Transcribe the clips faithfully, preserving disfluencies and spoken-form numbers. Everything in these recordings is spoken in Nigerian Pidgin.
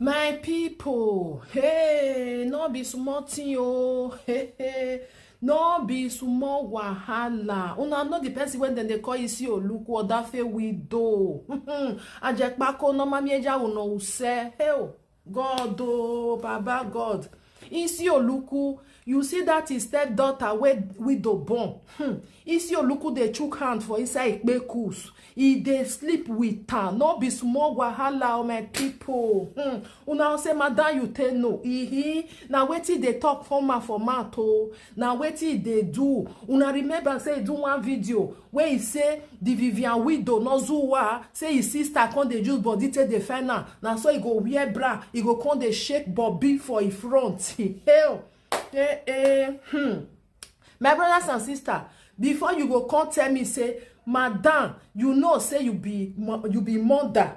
My people, hey, no be small thing o. Hey, hey, no be small wahala. Una know the person wey dem dey call Isi Oluku Odafe widow. Ajekpako no mami eja uno use. Hey, oh, God, oh, Baba God. Isi Oluku, you see that his stepdaughter wey widow born. Hmm. Isi Oluku dey chook hand for inside Ikpekus. E dey sleep with am. No be small wahala o, my people. Hmm. Una say, "Madam, you take no." Ihi, na wetin dey talk come out for mouth o. Na wetin e dey do. Una remember say e do one video wey e say the Vivian widow no zuwa, say his sister come dey use body take dey find am. Na so e go wear bra, e go come dey shake bobby for e front. Hell. Eh, eh, hmm. My brothers and sisters, before you go come tell me say, "Madam, you know say you be mo-, you be mother."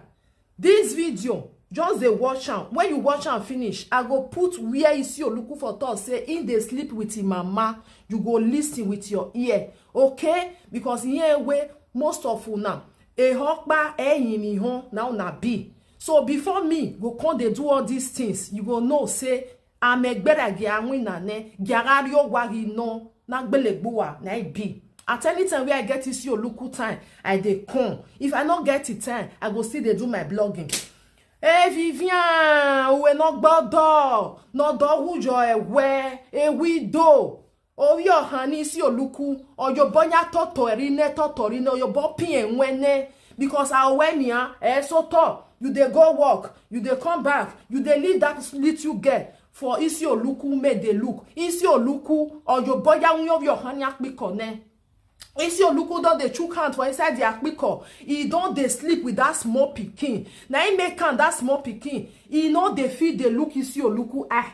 This video, just dey watch am. When you watch am finish, I go put where Isi Oluku for talk say im dey sleep with im mama. You go listen with your ear, okay? Because here wey most of una, e hokpa, e yin mi hon, na una be. So before me go come dey do all these things, you go know say amegbera gi awin na ne, gi agari o wa gi no, na gbelegbuwa, na e be. At any time wey I get Isi Oluku time, I dey come. If I no get the time, I go still dey do my blogging. Hey, Vivian, uwe no gbodo, no do wujo ewe, a widow. Oyo hani Isi Oluku, oyo bonya totorine, totorine, oyo bo pien wene. Because our when ya, eh, so tall. You dey go work, you dey come back, you dey leave that little girl for Isi Oluku make dey look. Isi Oluku, oyo boya unyo of your hani akpiko ne. Isi Oluku don dey chook hand for inside the akpiko. E don dey sleep with that small pikin. Na im make am that small pikin. E no dey fit dey look Isi Oluku eye.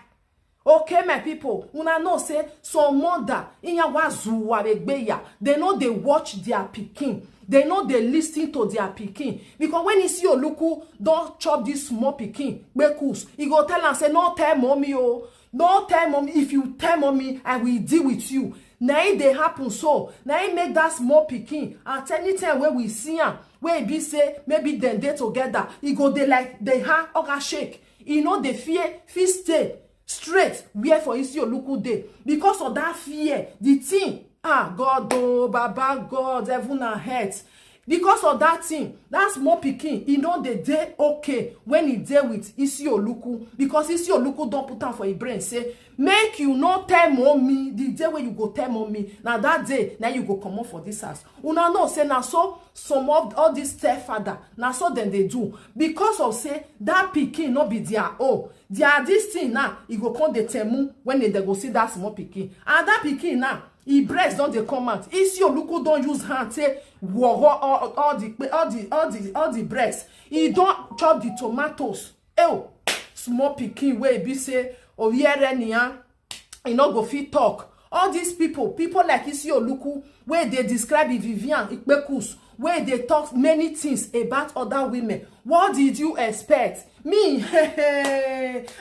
Okay, my people, una know say some mother, inya wa zuwa regbeya, they no dey watch their pikin. They no dey listen to their pikin. Because when Isi Oluku don chop this small pikin, Kpekus, e go tell am say, "No tell mommy o. No tell mommy. If you tell mommy, I will deal with you." Na it dey happen so. Na it make that small pikin, at any time wey we see am, wey e be say maybe dem dey together, e go dey like the ha oga shake. E no dey fear, fit stay straight where for Isi Oluku dey. Because of that fear, the thing, ah, God, oh, Baba God, heaven and earth. Because of that thing, that small pikin, e no dey dey okay when e dey with Isi Oluku. Because Isi Oluku don put am for e brain say, "Make you no tell mommy. The day wey you go tell mommy, na that day na you go comot for this house." Una know say na so some of all this stepfather, na so dem dey do. Because of say that pikin no be their own, their this thing now, e go come dey temu when dem go see that small pikin. And that pikin now, e breast don dey come out. Isi Oluku don use hand take work all, all the, all the, all the, all the breast. E don chop the tomatoes. Oh, small pikin wey be say, oh, here, e no go fit talk. All these people, people like Isi Oluku, wey dey describe Vivian Kpekus, wey dey talk many things about other women. What did you expect? Me,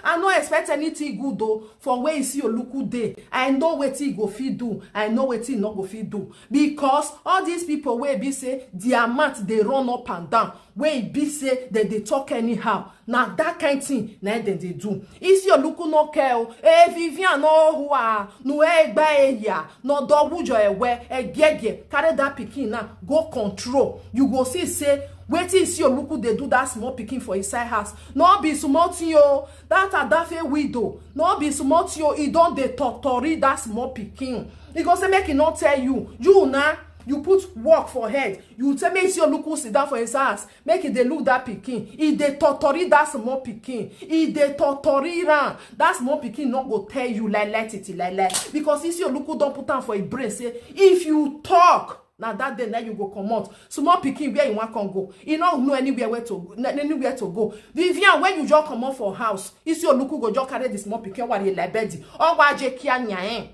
I no expect anything good o for where Isi Oluku dey. I know wetin e go fit do. I know wetin e no go fit do. Because all these people wey be say their mouth dey run up and down, wey e be say dem dey talk anyhow, na that kind thing na dem dey do. Isi Oluku no care o. Eh, Vivian no hua, nu egba eya, no do wujo ewe, egiege, carry that pikin now, go control. You go see say wetin Isi Oluku dey do that small pikin for inside house. No be small thing o. That Adafe widow, no be small thing o. E don dey totori that small pikin. E go say make e no tell you. You na, you put work for head. You tell me Isi Oluku sit down for his house, make e dey look that pikin. E dey totori that small pikin. E dey totori am. That small pikin no go tell you lie lie titi lie lie. Because Isi Oluku don put am for his brain say if you talk, na that day na you go comot. Small pikin, where you wan come go? E no know anywhere where to, anywhere to go. Vivian, when you just comot for house, Isi Oluku go just carry the small pikin, wari like bed. Or wa je kia nya eh.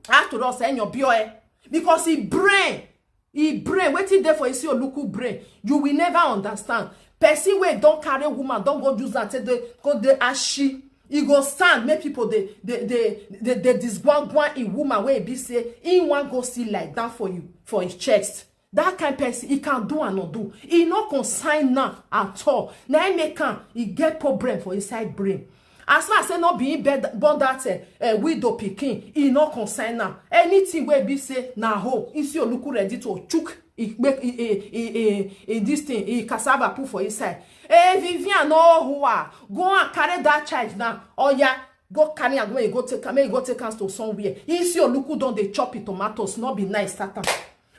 After all, say your boy. Because he brain, he brain, wetin dey for Isi Oluku brain, you will never understand. Person wey don carry woman, don go use am take dey, go dey ashi. E go stand, make people dey, dey, dey, dey, dey disgwangwan in woman wey e be say he wan go see like that for you, for his chest. That kind person, he can do and not do. He no concern now at all. Na him make am, he get problem for inside brain. As far as say no be him bed- born that uh, uh, widow pikin, he no concern now. Anything wey be say na hoe, Isi Oluku ready to chook, he make he, he, he, he, he, this thing, he cassava put for inside. Hey, Vivian, no, who are? Go and carry that child now. Oh yeah, go carry am, go, go take am, make you go take am to somewhere. Isi Oluku don dey chop him tomatoes, no be nice, Satan.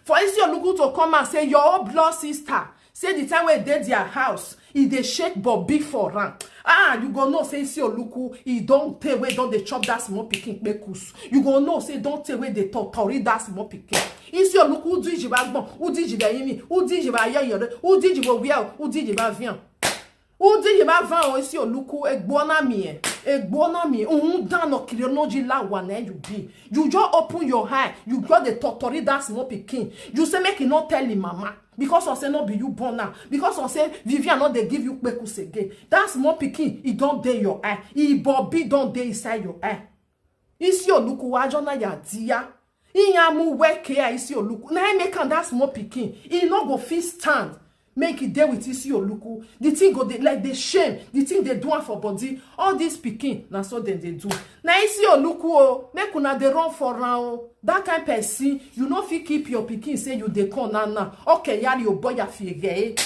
For Isi Oluku to come and say your own blood sister, say the time wey dey their house, e dey shake Bobby for am. Ah, you go know say Isi Oluku, e don tey wey don dey chop that small pikin kpekus. You go know say don tey wey dey totori that small pikin. Isi Oluku, udiji ba gbon, udiji ba yimi, udiji ba yoyore, udiji ba wia, udiji ba vian. Udiji ba van o, Isi Oluku, egbona mi e, egbona mi, uhun dan no kiri no ji la wa na you be. You just open your eye, you just dey totori that small pikin. You say make e no tell him mama because of say no be you born am, because of say Vivian no dey give you kpekus again. That small pikin, e don dey your eye, e Bobby don dey inside your eye. Isi Oluku wa jona ya dia. Iyamu weke a Isi Oluku. Na him make am that small pikin. He no go fit stand. Make e dey with Isi Oluku. The thing go dey like dey shame. The thing dey do am for body. All this pikin, na so dem dey do. Na Isi Oluku o, make una dey run for am o. That kind person, you no fit keep your pikin say you dey come now now. Okay, yari o boya fi ege.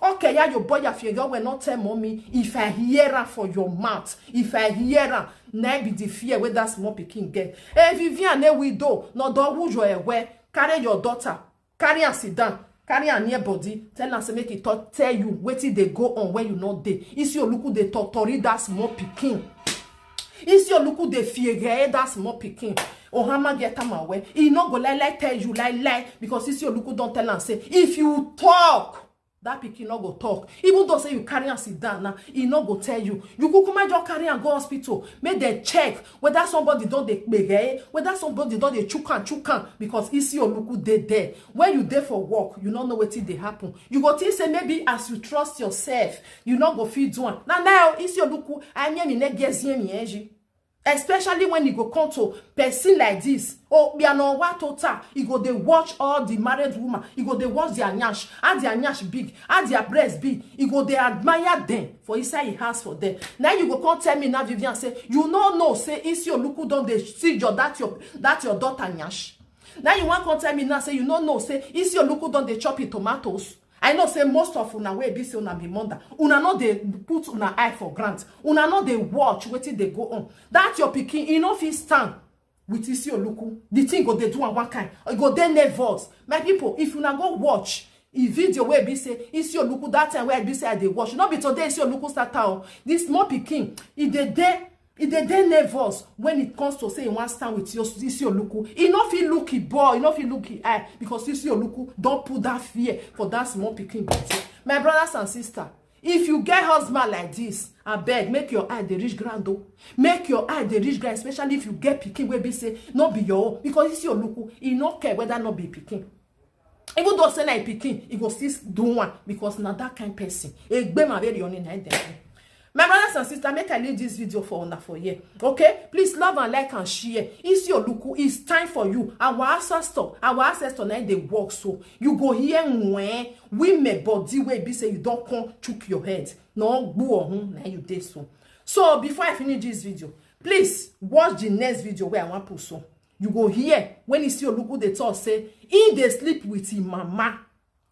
Okay, ya your boy, if you go, will not tell mommy. If I hear her for your mouth, if I hear her, na be the fear where that small pikin get. Hey, Vivian, a widow, no do who you are where. Carry your daughter, carry her sit down, carry her near body. Tell her say make it talk, tell you wetin dey go on when you no dey. Isi Oluku dey totori that small pikin. Isi Oluku dey fear that small pikin. Ohama get am away. He no go lie lie tell you lie lie because Isi Oluku don tell am say if you talk, that pikin no go talk. Even though say you carry am sit down now, he no go tell you. You kukuma just carry am go hospital, make dem check whether somebody don dey kpeghe, whether somebody don dey chook am chook am, because Isi Oluku dey there. When you dey for work, you no know wetin dey happen. You go think say maybe as you trust yourself, you no go fit do am. Na now Isi Oluku, anyemi ne gezi emi eji. Especially when e go come to person like this, oh, we are not what total. E go dey watch all the married woman. E go dey watch their nyash, how their nyash big, how their breast big. E go dey admire them for inside e house for them. Now you go come tell me now, Vivian, say you no know say Isi Oluku don dey see your that your that your daughter nyash. Now you wan come tell me now say you no know say Isi Oluku don dey chop him tomatoes. I know say most of una wey be say una be mother, una no dey put una eye for ground, una no dey watch wetin dey go on. That your pikin, e no fit stand with Isi Oluku. The thing go dey do am one kind, e go dey nervous. My people, if una go watch e video wey be say Isi Oluku, that time wey be say I dey watch, no be today Isi Oluku start am o. This small pikin, e dey dey e dey dey nervous when it comes to say e wan stand with your Isi Oluku. E no fit look e boy, e no fit look e eye because Isi Oluku don put that fear for that small pikin body. My brothers and sisters, if you get husband like this, abeg make your eye dey reach ground o. Make your eye dey reach ground, especially if you get pikin wey be say no be your own, because Isi Oluku, e no care whether no be pikin. Even though say na him pikin, e go still do one because na that kind person. Egbe ma very only na him dem be. My brothers and sisters, make I leave this video for una for here. Okay? Please love and like and share. Isi Oluku, it's time for you. Our ancestor, our ancestor na dey work, so you go hear when women body wey be say you don come chook your head. No gbu ohun na you dey so. So before I finish this video, please watch the next video where I wan put so. You go hear when Isi Oluku dey talk say he dey sleep with him mama.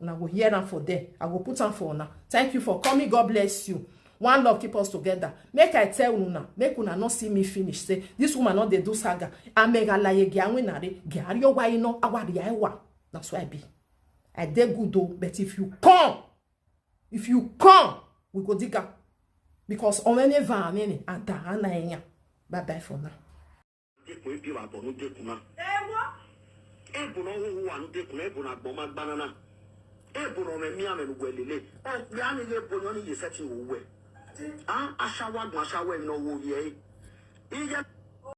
Una go hear am for there. I go put am for una. Thank you for coming. God bless you. One love keep us together. Make I tell una, make una no see me finish. Say this woman no dey do saga. Amega laye ge awinare ge ario wa ino awari ewa. That's why I be. I dey good though, but if you come, if you come, we go dig am because omene va amene ada ana enya. Bye bye for now. Dekun ebi wa bọ nu dekun na. Ewo. Ebu na owo wa nu dekun na, ebu na gbọn ma gbana na. Ebu na ọmọ mi amẹnu wẹ lele. Ọ ya ni ye bo ni ọ ni ye sẹtin owo wẹ. A aṣawa gbọn aṣawa ẹ na owo yẹ. Iye